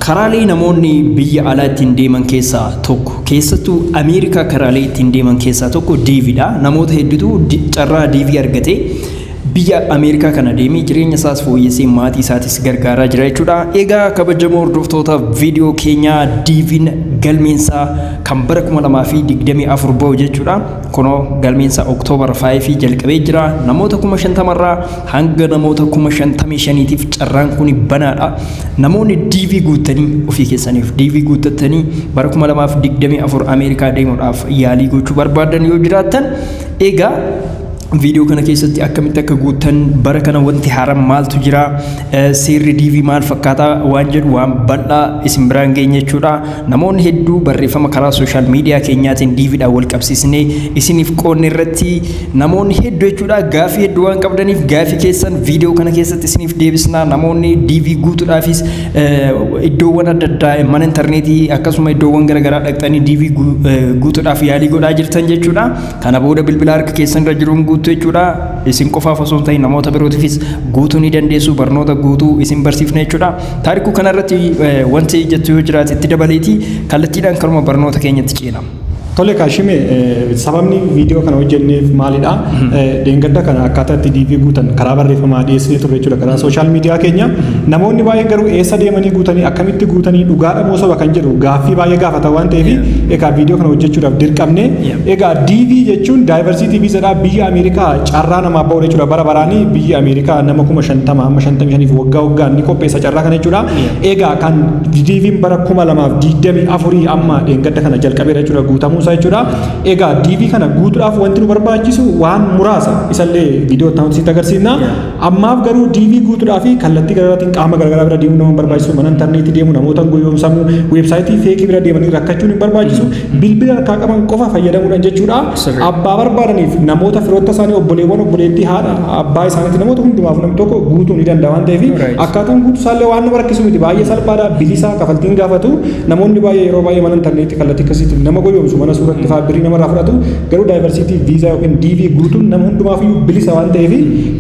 Karaalee namoonni biyya alaa ittiin deeman keessaa tokko, keessattuu Ameerikaa karaalee ittiin deeman keessaa tokko DVdha. Namoota hedduutu carraa DV argate biyya Ameerikaa kana deemee jireenya isaas fooyyessee maatii isaatis gargaaraa jira jechuudha. Egaa kabajamoo hordoftoota viidiyoo keenyaa, DVn galmeensaa kan bara 2024 bahu jechuudha. Kunoo galmeensaa October 5 jalqabee jira. Namoota 50,000rraa hanga namoota 55,000tiif carraan kun banaadha. Namoonni DV guuttanii, ofii keessaniif DV guuttattanii bara 2024 Ameerikaa deemuudhaaf yaalii gochuu barbaadan yoo jiraattan, egaa viidiyoo kana keessatti akkamitti akka guuttan, bara kana wanti haaraan maaltu jira, seerri DV maal fakkaataa waan jedhu waan bal'aa isin biraan geenye jechuudha. Namoonni hedduu barreeffama karaa social media keenyaatiin DVdhaan wal qabsiisnee isiniif qoodne irratti namoonni hedduu jechuudha gaafii hedduu waan qabdaniif, gaafii keessan viidiyoo kana keessatti isiniif deebisna. Namoonni DV guutuudhaafis iddoowwan adda addaa, mana intarneetii akkasuma iddoowwan garaagaraa dhaqxanii DV guutuudhaaf yaalii godhaa jirtan jechuudha. Kana booda bilbila harka keessan irra jiruun guutuu jechuudha. Isin qofaaf osoo hin ta'in namoota birootiifis guutuu ni dandeessu. Barnoota guutuu isin barsiifna jechuudha. Taarikuu, kanarratti wanti jettu yoo jiraate itti dabaleeti kallattiidhaan karuma barnoota keenyatti ceena. Tole Kaashime, sababni viidiyoo kana hojjenneef maalidha? Dheengadda kana akkaataa itti DV guutan karaa barreeffamaa dhiyeessinee turre jechuudha karaa social media keenya. Namoonni baay'een garuu eessa deemanii guutanii, akkamitti guutanii, dhugaadha moo soba kan jedhu gaaffii baay'ee gaafata waan ta'eef, egaa viidiyoo kana hojjechuudhaaf dirqamne. Egaa DV jechuun diversity visadha, biyya Ameerikaa carraa namaaf ba'u jechuudha. Bara baraanii biyya Ameerikaa nama 50,000 hamma 55,000f waggaa waggaan ni qopheessa carraa kana jechuudha. Egaa kan DV'n bara 2024 amma dheengadda kana jalqabeera jechuudha guutamuu isaa jechuudha. Egaa DV kana guutuudhaaf wanti nu barbaachisu waan muraasa, isallee viidiyoo ta'uun sitti agarsiisna. Ammaaf garuu DV guutuudhaaf kallattii garaagaraatiin qaama garaagaraa bira deemuu nama barbaachisu, mana intarneetii deemu, namoota gowwoomsamuu, website fake bira deemanii rakkachuun hin barbaachisu. Bilbila harkaa qaban qofa fayyadamuudhaan jechuudha. Abbaa barbaadaniif, namoota firoota isaanii, obboleewwan, obboleettii, haadha, abbaa isaaniitti, namoota hundumaaf namni tokko guutuu ni danda'a waan ta'eef, akkaataan guutuu isaallee waan nama rakkisu miti, baay'ee salphaadha, bilisa, kafaltiin gaafatu. Namoonni baay'ee yeroo baay'ee mana intarneetii kallattii akkasiitti nama gowwoomsu, mana suuratti fa'aa birrii namarraa fudhatu. Garuu diversity visa yookiin DV guutuun nama hundumaaf iyyuu bilisa waan ta'eef,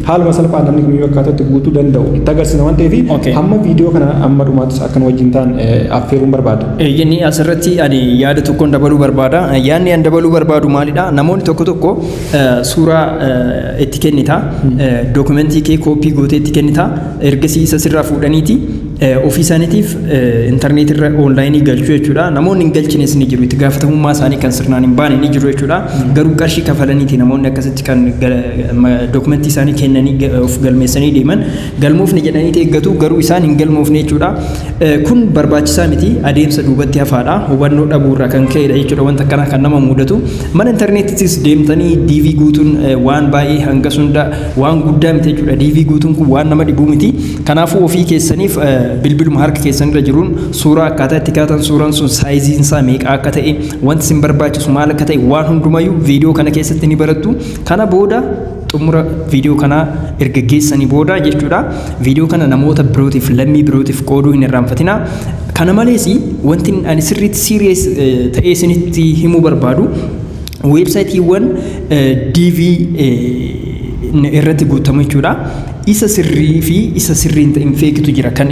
haaluma salphaan namni kamiyyuu akkaataa itti guutuu danda'u itti agarsiisa waan ta'eef, hamma viidiyoo kana amma dhumaattis akkan wajjin ta'an affeeruun barbaada. Inni asirratti ani yaada tokkoon dabaluu barbaada. Yaadni ani dabaluu barbaadu maalidha? Namoonni tokko tokko suuraa itti kennita. Dookumentii kee kooppii gootee itti kennita. Ergasii isa sirraa fuudhaniiti ofii isaaniitiif intarneetii irra online galchuu jechuudha. Namoonni hin galchines ni jiru. Itti gaafatamummaa isaanii kan sirnaan hin baane ni jiru jechuudha. Garuu qarshii kafalaniiti namoonni akkasitti kan dookumentii isaanii kennanii of galmeessanii deeman. Galmoofne jedhanii eeggatu, garuu isaan hin galmoofne jechuudha. Kun barbaachisaa miti, adeemsa duubatti hafaadha. Hubannoo dhabuurraa kan ka'edha jechuudha wanta akkanaa kan nama mudatu. Mana intarneetiitis deemtanii DV guutuun waan baay'ee hanga sunda waan guddaa miti jechuudha. DV guutuun kun waan nama dhibuu miti. Kanaafuu ofii keessaniif bilbiluma harka keessan irra jiruun suuraa akkaataa itti kaatan, suuraan sun sizeiin isaa meeqa akka ta'e, wanti isin barbaachisu maal akka ta'e, waan hundumayyuu viidiyoo kana keessatti ni barattu. Kana booda xumura viidiyoo kanaa erga geessanii booda jechuudha, viidiyoo kana namoota birootiif, lammii birootiif qooduu hin irraanfatina. Kana malees wanti ani sirriitti serious ta'ee isinitti himuu barbaadu, weebsaayitiiwwan DV irratti guutamu jechuudha. Isa sirrii fi isa sirrii hin ta'in, fakeitu jira, kan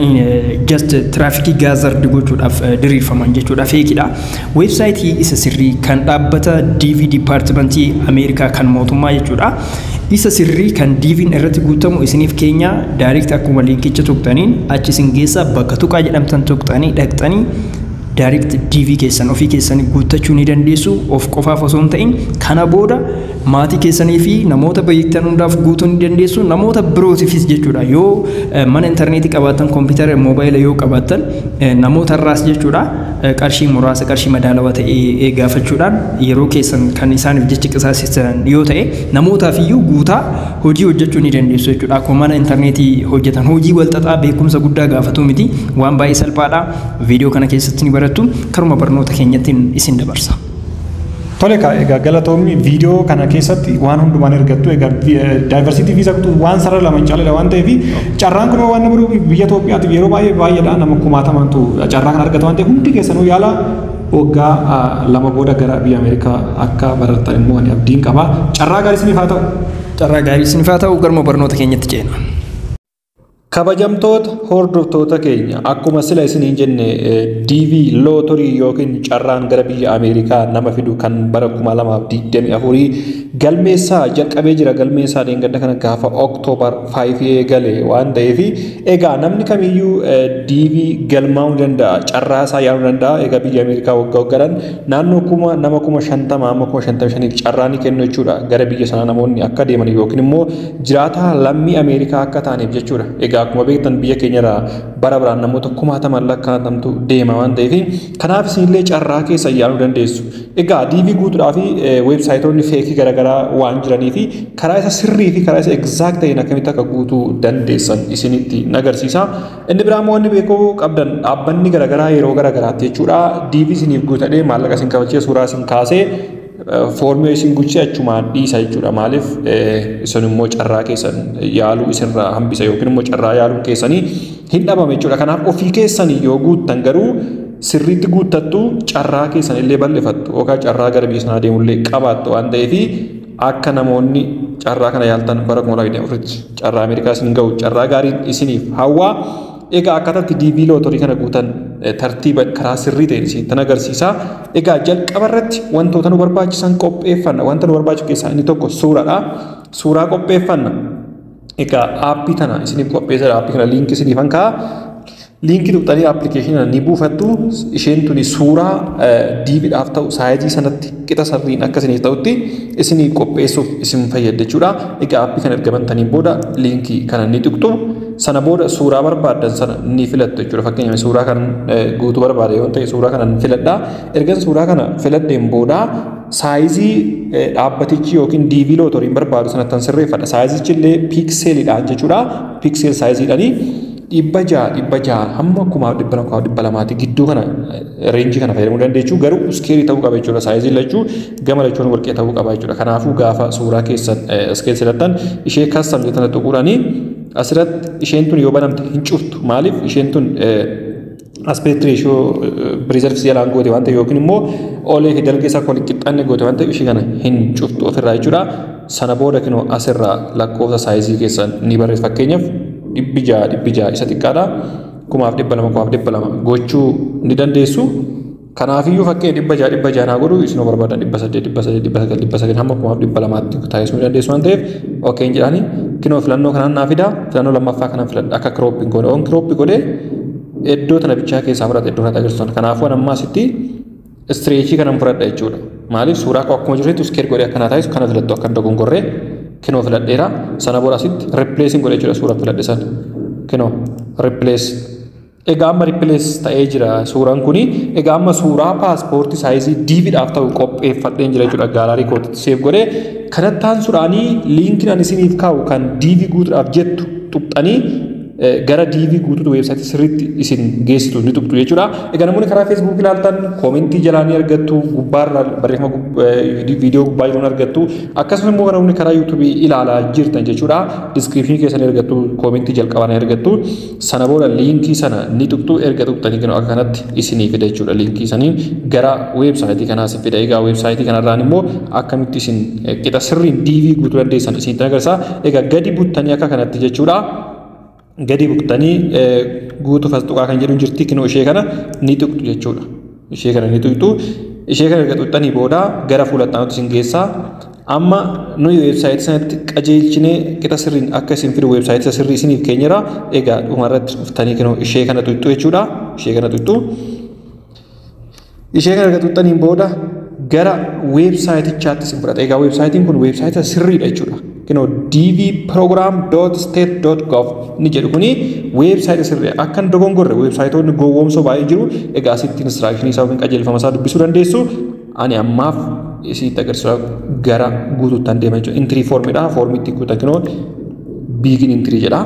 just traffic gathered gochuudhaaf diriirfaman jechuudha, fakeidha. Weebsaayitii isa sirrii kan dhaabbata DV department Ameerikaa kan mootummaa jechuudha. Isa sirrii kan DV'n irratti guutamu isiniif keenya. Direct akkuma linkicha tuqxaniin achi isin geessa. Bakka tuqaa jedhamtan tuqxanii dhaqxanii direct DV keessan ofii keessanii guuttachuu ni dandeessu. Of qofaaf osoo hin ta'in kana booda maatii keessanii fi namoota beektan hundaaf guutuu ni dandeessu, namoota birootiifis jechuudha. Yoo mana intarneetii qabaattan, koompitara, moobaayila yoo qabaattan, namoota irraas jechuudha qarshii muraasa, qarshii madaalawaa ta'e gaafachuudhaan, yeroo keessan kan isaaniif jecha qisaasisan yoo ta'e, namootaaf iyyuu guutaa hojii hojjechuu ni dandeessu jechuudha. Akkuma mana intarneetii hojjetan hojii walxaxaa beekumsa guddaa gaafatu miti, waan baay'ee salphaadha. Viidiyoo kana keessatti ni barattu. Karuma barnoota keenyattiin isin dabarsa. Tole egaa galatoomni, viidiyoo kana keessatti waan hundumaan ergattu. Egaa diversity visa guutuu waan sarara lama hin caaledha waan ta'eef, carraan kun waan nama biyya Itoophiyaatiif yeroo baay'ee baay'eedha, nama kumaatamantu carraa kana argata waan ta'eef, hundi keessanuu yaala. Waggaa 2 booda gara biyya Ameerikaa akka barattan immoo ani abdiin qaba. Carraa gaarii isiniif haa ta'u. Carraa gaarii isiniif haa ta'u, garuma barnoota keenyatti ceena. Kabajamtoota hordoftoota keenya, akkuma sila isiniin jenne, DV lottery yookiin carraan gara biyya Ameerikaa nama fidu kan bara 2024 galmeessaa jalqabee jira. Galmeessaa dheengadda kana gaafa October 5 eegale waan ta'eef, egaa namni kamiyyuu DV galmaa'uu ni danda'a, carraa isaa yaaluu danda'a. Egaa biyya Ameerikaa waggaa waggaadhaan naannoo nama 50,000 amma 55,000f carraa ni kennu jechuudha. Gara biyya sanaa namoonni akka deeman yookiin immoo jiraataa lammii Ameerikaa akka ta'aniif jechuudha. Egaa akkuma beektan, biyya keenyarraa bara baraan namoota kumaataman lakkaa'atamtu deema waan ta'eef, kanaaf isinillee carraa keessa yaaluu dandeessu. Egaa DV guutuudhaa fi weebsaayitoonni fake garaagaraa waan jiranii fi karaa isa sirrii fi karaa isa exact ta'een akkamitti akka guutuu dandeessan isinitti agarsiisa. Inni biraa immoo wanni beekuu qabdan, dhaabbanni garaagaraa yeroo garaagaraatti jechuudha, DV isiniif guutadhee maallaqa isin kabajee suuraa isin kaasee foormii isin guchee achumaan dhiisa jechuudha. Maaliif? Isin immoo carraa keessan yaaluu isinirraa hambisa yookiin immoo carraa yaaluun keessanii hin dhabame jechuudha. Kanaaf ofii keessanii yoo guuttan garuu sirriitti guuttattu, carraa keessan illee bal'ifattu yookaan carraa gara biyya sanaa deemullee qabaattu waan ta'eef, akka namoonni carraa kana yaaltan, bara 2024 carraa Ameerikaa isin ga'u carraa gaariin isiniif hawwaa. Egaa akkaataatti DV lottery kana guutan tartiiban karaa sirrii ta'een isinitti agarsiisa. Egaa jalqaba irratti wantoota nu barbaachisan qopheeffanna. Wanta nu barbaachisu keessaa inni tokko suuraadha. Suuraa qopheeffanna. Egaa aappii tana isiniif qopheessadha. Aappii kana liinkii isiniifan kaa'a. Liinkii tuqxanii appilikeeshinii ni buufattu. Isheen tuni suuraa DVdhaaf ta'u saayizii sanatti qixa sirriin akka isiniif ta'utti isinii qopheessuuf isin fayyadda jechuudha. Egaa aappii kana erga bantaniin booda liinkii kana ni tuqxu. Sana booda suuraa barbaaddan sana ni filattu jechuudha. Fakkeenyaaf, suuraa kan guutuu barbaade yoo ta'e, suuraa kana ni filadha. Ergan suuraa kana filadheen booda saayizii dhaabbatichi yookiin DV lotteryn barbaadu sanatti sirreeffadha. Saayizichi illee piikseeliidhaan jechuudha. Pixel saayiziidhaanii 600 600 hamma 1200 1200ti gidduu kana range kana fayyadamuu dandeessu, garuu square ta'uu qaba jechuudha. Saayiziin lachuu gama lachuun walqixa ta'uu qaba jechuudha. Kanaafuu gaafa suuraa keessan square filattan, ishee custom jettana tuquudhaanii asirratti isheen tun yoo banamte hin cuftu. Maaliif? Isheen tun aspect ratio preserve jalaan goote waan ta'eef, yookiin immoo olee fi dalga isaa wal qixxaanne goote waan ta'eef, ishee kana hin cuftu ofirraa jechuudha. Sana booda kinoo asirraa lakkoofsa saayizii keessan ni barreessu. Fakkeenyaaf, 600 600 isa xiqqaadha. 1200 1200 gochuu ni dandeessu. Kanaafiyyuu fakkeenya 600 600 naa godhu, isin barbaadan 800 800 900 900 hamma 1200tti taasisuu ni dandeessu waan ta'eef, okayn jedhanii kinoo filannoo kanaan naa fida. Filannoo lammaffaa kanaan filadha, akka croppiin godhe. On crop godhee iddoo tana bichaa keessaa fudhata, iddoo kanatti agarsiisan. Kanaafuu amma asitti stretch kanan fudhadha jechuudha. Maaliif? Suuraa koo akkuma jirutti square godhee akkanaa taasisu kana filattu, akka hin dogongorree. Kinoo filadheera. Sana booda asitti replace godhe jechuudha suuraa filadhe sana. Kinoo replace. Egaa amma replace ta'ee jira suuraan kuni. Egaa amma suuraa paaspoortii saayizii DVdhaaf ta'u qopheeffadheen jira jechuudha. Gallery kootitti save godhee kanatti aansuudhaanii liinkiin ani isiniif kaa'u kan DV guutuudhaaf jettu tuqxanii gara DV guutuutu weebsaayitii sirriitti isin geessitu ni tuqxu jechuudha. Egaa namoonni karaa Feesbuuk ilaaltan koomentii jalaa ni argattu, gubbaarra barreeffama viidiyoo gubbaa jiru ni argattu. Akkasumas immoo namoonni karaa yuutuubii ilaalaa jirtan jechuudha. Description keessa ni argattu, koomentii jalqabaa ni argattu. Sana booda liinkii sana ni tuqxu. Erga tuqxanii kennu akka kanatti isinii fida jechuudha. Liinkii sanii gara weebsaayitii kanaa isin fida. Egaa weebsaayitii kanarraan immoo akkamitti isin qixa sirriin DV guutuu dandeessan isinitti agarsiisa. Egaa gadi buttanii akka kanatti jechuudha. Gadi buqxanii guutuu fasxuqaa kan jedhu jirti, kinoo ishee kana ni tuqxu jechuudha. Ishee kana ni tuqxu. Ishee kana erga tuqxanii booda gara fuula itti isin geessaa. Amma nuyi weebsaayitii sanatti qajeelchinee qixa sirriin akka isin fidu weebsaayitii sirrii isiniif keenyera. Egaa dhumarratti dhuftanii kinoo ishee kana tuqxu jechuudha. Ishee kana tuqxu. Ishee kana erga tuqxaniin booda gara weebsaayitichaatti isin fudhata. Egaa weebsaayitiin kun weebsaayita sirriidha jechuudha. Kinoo dvprogram.state.gov ni jedhu kuni weebsaayita sirrii, akka hin dogongorre weebsaayitoonni gowwoomsoo baay'ee jiru. Egaa asitti instruction isaa yookiin qajeelfama isaa dubbisuu dandeessu. Ani ammaaf isinitti agarsiisuudhaaf gara guutuutti deema jechuudha. Entry foormiidha. Foormiitti guutan kinoo begin entry jedha.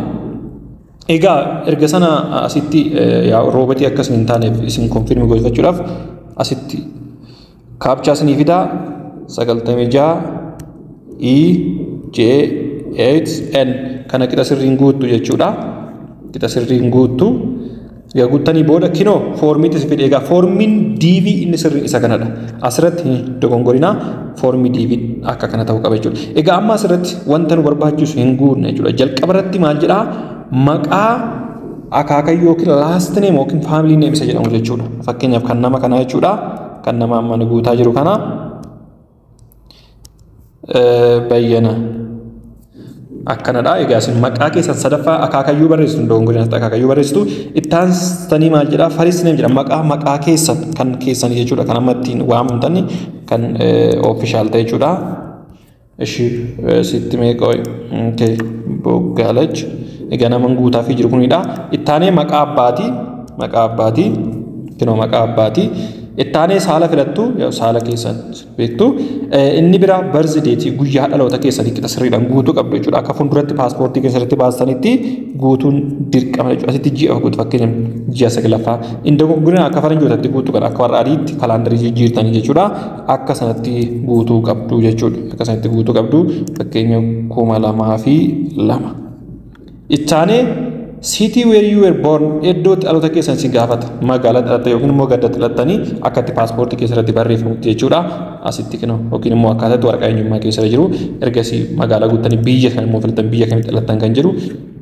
Egaa erga sana asitti roobatii akkas hin taaneef isin confirm gochuudhaaf asitti captcha isinii fidaa, 96 E J 8 N kana qixa sirriin guuttu jechuudha. Qixa sirriin guuttu. Egaa guuttanii booda kinoo foormiitti si fide. Egaa foormiin DV inni sirriin isa kanadha. Asirratti hin dogongorinaa, foormii DV akka kana ta'uu qaba jechuudha. Egaa amma asirratti wanta nu barbaachisu hin guunne jechuudha. Jalqaba irratti maal jedhaa? Maqaa akaakayyuu yookiin last name yookiin family name isa jedhamu jechuudha. Fakkeenyaaf kan nama kanaa jechuudha. Kan nama amma nu guutaa jiru kana Bayyana akkanadha. Egaa isin maqaa keessan sadaffaa akaakayyuu barreessitu, dogongorina akaakayyuu barreessitu. Itti aansitanii maal jedhaa? First name jedha. Maqaa keessan kan keessanii jechuudha. Kan amma ittiin waamamtan, kan official ta'e jechuudha. Ishi sitti meeqa? Okay, Boggaalach. Egaa nama guutaa fi jiru kunidha. Ittaanee maqaa abbaatii, maqaa abbaatii, kinoo maqaa abbaatii. Ittaanee saala filattu, saala keessan beektu. Inni biraa birth date, guyyaa dhaloota keessanii qixa sirriidhaan guutuu qabdu jechuudha. Akka fuulduratti paaspoortii keessatti baastanitti guutuun dirqama jechuudha. Asitti ji'a guutu, fakkeenyaaf ji'a saglaffaa. Inni dogoggorina akka faranjootatti guutuu kan akka warra adiitti kalaandarii jijjiirtanii jechuudha. Akka sanatti guutuu qabdu jechuudha. Akka sanatti guutuu qabdu, fakkeenya 2002. Ittaanee city where you were born, iddoo itti dhaloota keessan si gaafata. Magaalaa dhalatte yookiin immoo ganda dhalattanii akka itti paaspoortii keessatti barreeffamutti jechuudha. Asitti kinoo yookiin immoo akkaataa itti waraqaa eenyummaa keessa jiru. Ergasii magaalaa guuttanii, biyya kan immoo filattan, biyya kamitti dhalattan kan jedhu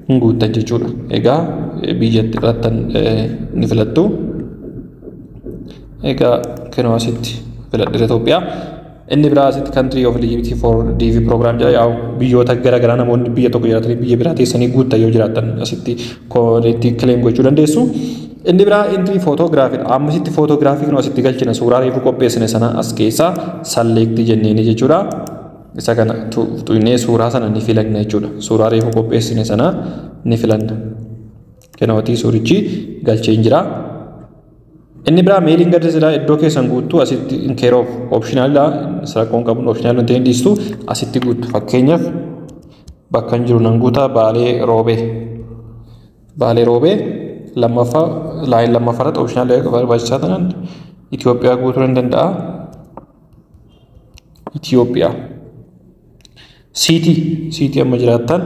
hin guuttan jechuudha. Egaa biyya itti dhalattan ni filattu. Egaa kinoo asitti filadheera Itoophiyaa. Inni biraa asitti country of eligibility for DV program jedha. Yaa'u biyyoota gara garaa namoonni biyya tokko jiraatanii biyya biraa teessanii guuttan yoo jiraattan asitti koodiitti claim gochuu dandeessu. Inni biraa entry photography. Amma asitti photography kan asitti galchina, suuraa reefu qopheessine sana as keessaa select jenneeni jechuudha. Isa kana tuqnee suuraa sana ni filanna jechuudha. Suuraa reefu qopheessine sana ni filanna. Kenootii suurichi galchee hin jira. Inni biraa mailing address iddoo keessan guuttu asitti in care of optional, rakkoon qabu, optional wanti hin dhiistu, asitti guuttu. Fakkeenyaaf bakka hin jiru nan guutaa, Baalee Roobee. Baalee Roobee lammaffaa, line lammaffaa irratti optional barbaachisaa ta'an Itoophiyaa guutuu nan danda'a. Itoophiyaa. City amma jiraattan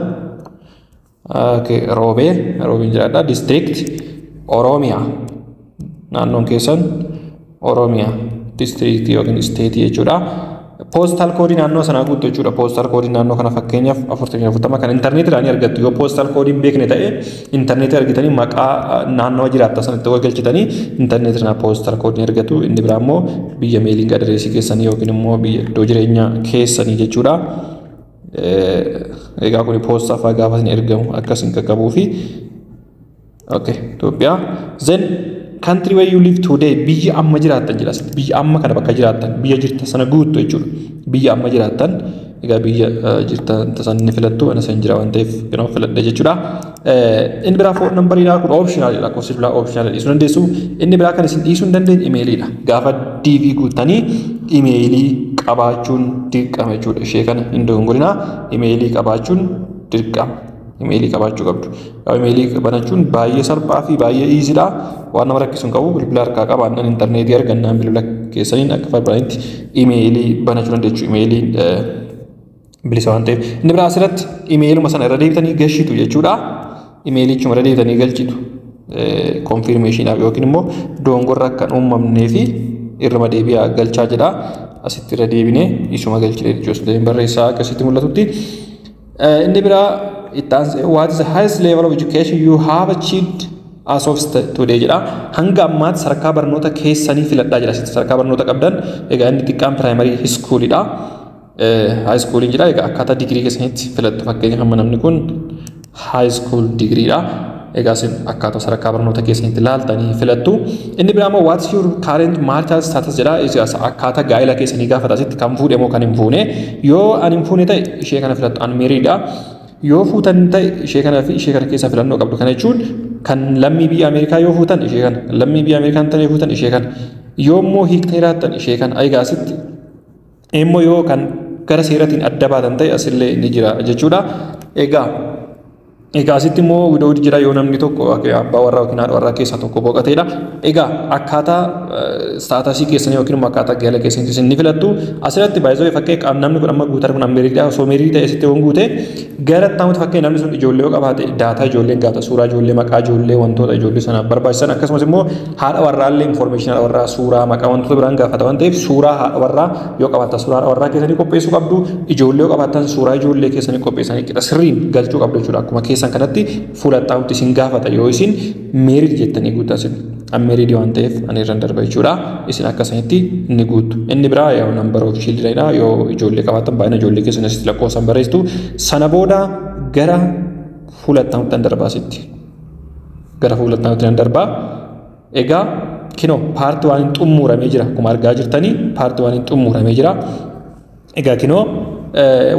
Roobee, Roobeen jiraadha. District Oromiyaa. Naannoon keessan Oromiyaa, district yookiin state jechuudha. Postal code naannoo sanaa guutuu jechuudha. Postal code naannoo kana fakkeenyaaf 4040 kan intarneetiidhaan argattu. Yoo postal code hin beekne ta'e, intarneetii argitanii maqaa naannoo jiraattan sanatti wal galchitanii intarneetiidhaan postal code argatu. Inni biraa immoo biyya mailing address keessanii yookiin immoo biyya iddoo jireenya keessanii jechuudha. Egaa kun poostaa fa'aa gaafa isin ergamu akkas hin qaqqabuu fi okay, Itoophiyaa. Then country where you live today, biyya amma jiraattan jedha. Biyya amma kana bakka jiraattan, biyya jirtan sana guuttu jechuudha. Biyya amma jiraattan, egaa biyya jirtan sana ni filattu. Ana san jira waan ta'eef yeroo filadhe jechuudha. Inni biraa phone numberiidha. Kun optional, lakkoofsi bilbilaa optional, dhiisuu dandeessu. Inni biraa kan isin dhiisuu hin dandeenye imeeliidha. Gaafa DV guuttanii imeelii qabaachuun dirqama jechuudha. Ishee kana hin dogongorinaa, imeelii qabaachuun dirqama. Imeelii qabaachuu qabdu. Imeelii banachuun baay'ee salphaa fi baay'ee easydha. Waan nama rakkisu hin qabu. Bilbila harkaa qabaannaan, intarneetii argannaan, bilbila keessaniin akka barbaadanitti imeelii banachuu dandeessu. Imeeliin bilisa waan ta'eef. Inni biraa asirratti imeeluma sana irra deebitanii galchitu jechuudha. Imeelichuma irra deebitanii galchitu. Confirmationiidhaaf yookiin immoo dogongorra akka hin uumamnee fi irruma deebi'aa galchaa jedha. Asitti irra deebinee isuma galchine jechuudha. Barreessaa akkasitti mul'atutti. Inni biraa itti aansee "What is the highest level of education you have achieved as of today?" jedha. Hanga ammaatti sadarkaa barnoota keessanii filadhaa jedha. Sadarkaa barnoota qabdan, egaa inni xiqqaan primary schoolidha. High schooliin jira, egaa akkaataa digirii keessanitti filattu. Fakkeenyaaf amma namni kun high school digiriidha. Egaa isin akkaataa sadarkaa barnoota keessanitti ilaaltanii filattu. Inni biraa immoo "What's your current marital status?" jedha. Akkaataa gaa'ela keessanii gaafata asitti, kan fuudhe moo kan hin fuune. Yoo ani hin fuune ta'e ishee kana filattu, unmarriedha. Yoo fuutan ta'e ishee kana fi ishee kana keessa filannoo qabdu. Kana jechuun kan lammii biyya Ameerikaa yoo fuutan ishee kana, lammii biyya Ameerikaa hin taane fuutan ishee kana. Yoo immoo hiiktanii jiraattan ishee kana. Egaa asitti immoo yoo kan gara seeratiin adda baatan ta'e asillee ni jira jechuudha. Egaa asitti immoo widowed jira, yoo namni tokko abbaa warraa yookiin haadha warraa keessaa tokko boqoteedha. Egaa akkaataa status keessanii yookiin immoo akkaataa gaa'ela keessanitti isin ni filattu. Asirratti baay'isoo fakkii namni kun amma guutaa kun unmarriedha. Osoo married ta'e asitti yoon guute, gara itti fakkii namni sun ijoollee yoo qabaate data ijoolleen gaafata, suuraa ijoollee, maqaa ijoollee, wantoota ijoollee sanaaf barbaachisan, akkasumas immoo haadha warraallee information haadha warraa, suuraa, maqaa, wantoota biraan gaafata waan ta'eef, suuraa haadha warraa yoo qabaattan suuraa haadha warraa keessanii qopheessuu qabdu. Ijoollee yoo qabaattan suuraa ijoollee keessanii qopheessanii qixa sirriin galchuu qabdu jechuudha. Akkuma keessa keessan kanatti fuula xaa'utti isin gaafata yoo isin married jettanii guutaa isin. Unmarried waan ta'eef ani irraan darba jechuudha. Isin akkasanitti ni guuttu. Inni biraa yoo number of children yoo ijoollee qabaatan baay'ina ijoollee keessan asitti lakkoofsaan barreessitu. Sana booda gara fuula xaa'utti darbaa asitti. Gara fuula xaa'utti darbaa. Egaa kinoo part one hin xumuramee jira. Akkuma argaa jirtanii part one hin xumuramee jira. Egaa kinoo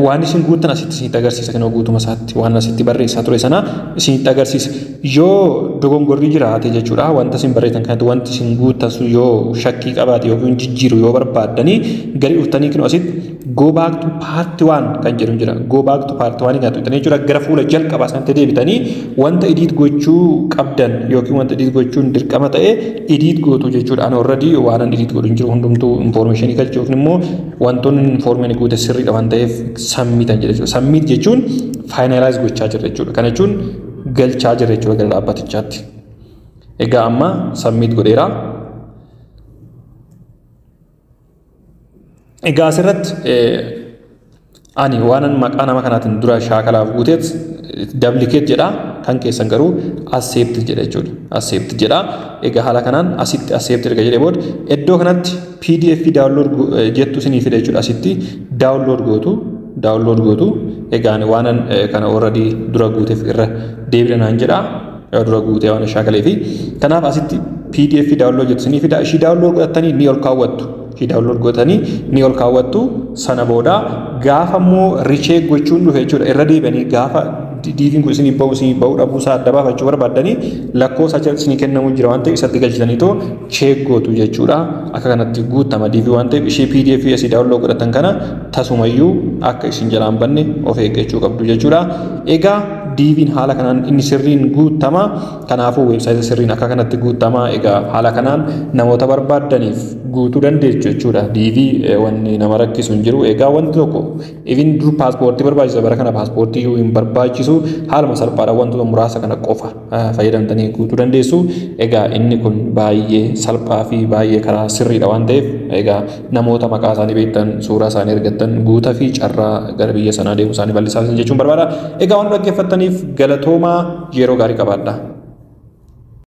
waan isin guuttan asitti isinitti agarsiisa kinoo guutuma isaatti waan asitti barreessaa ture sana isinitti agarsiisa. Yoo dogongorri jiraate jechuudha wanta isin barreessan kanatti wanti isin guuttan sun yoo shakkii qabaate yookiin jijjiiru yoo barbaaddanii gadi dhuftanii kinoo asitti go back to part 1 kan jedhu jira. Go back to part 1 kan tuqxanii jechuudha gara fuula jalqabaa sanatti deebitanii wanta edit gochuu qabdan yookiin wanta edit gochuun dirqama ta'e edit gootu jechuudha. Ani already waan an edit godhu hin jiru hundumtuu information galchuu yookiin immoo wantoonni information guute sirriidha waan ta'eef submit jedha jechuudha. Submit jechuun finalize gochaa jirra jechuudha. Kana jechuun galchaa jirra jechuudha gara dhaabbatichaatti. Egaa amma submit godheera. Egaa asirratti ani waanan maqaa nama kanaatiin dura shaakalaaf guuteet duplicate jedha kan keessan garuu accept jedha jechuudha. Accept jedha. Egaa haala kanaan asitti accept erga jedhee booda iddoo kanatti PDF download jettu isinii fida jechuudha. Asitti download gootu. Download gootu. Egaa ani waanan kana already dura guuteef irra deebi'a naan jedha. Dura guutee waan shaakalee fi kanaaf asitti PDF download jettu isinii fida. Ishii download godhattanii ni ol kaawwattu. Ishii download godhatanii ni ol kaawwattu. Sana booda gaafa immoo recheck gochuun dhufe jechuudha. Irra deebi'anii gaafa DV'n kun isinii bahu dhabuu isaa adda baafachuu barbaaddanii lakkoofsa achi isinii kennamu jira waan ta'eef isatti galchitaniitoo check gootu jechuudha. Akka kanatti guutama DV waan ta'eef ishee PDF asii download godhatan kana tasumayyuu akka isin jalaan banne of eeggachuu qabdu jechuudha. Egaa DV'n haala kanaan inni sirriin guutama. Kanaafuu weebsaayitii sirriin akka kanatti guutama. Egaa haala kanaan namoota barbaaddaniif guutuu dandeessu jechuudha. DV wanni nama rakkisu hin jiru. Egaa wanti tokko even dur paaspoortii barbaachisa bara kana paaspoortii iyyuu hin barbaachisu. Haaluma salphaadhaan wantoota muraasa kana qofa fayyadamtanii guutuu dandeessu. Egaa inni kun baay'ee salphaa fi baay'ee karaa sirriidha waan ta'eef egaa namoota maqaa isaanii beektan suuraa isaanii argattan guutaa fi carraa gara biyya sanaa deemuu isaanii bal'isaa jechuun barbaada. Egaa waan dhaggeeffattaniif galatoomaa yeroo gaarii qabaadha.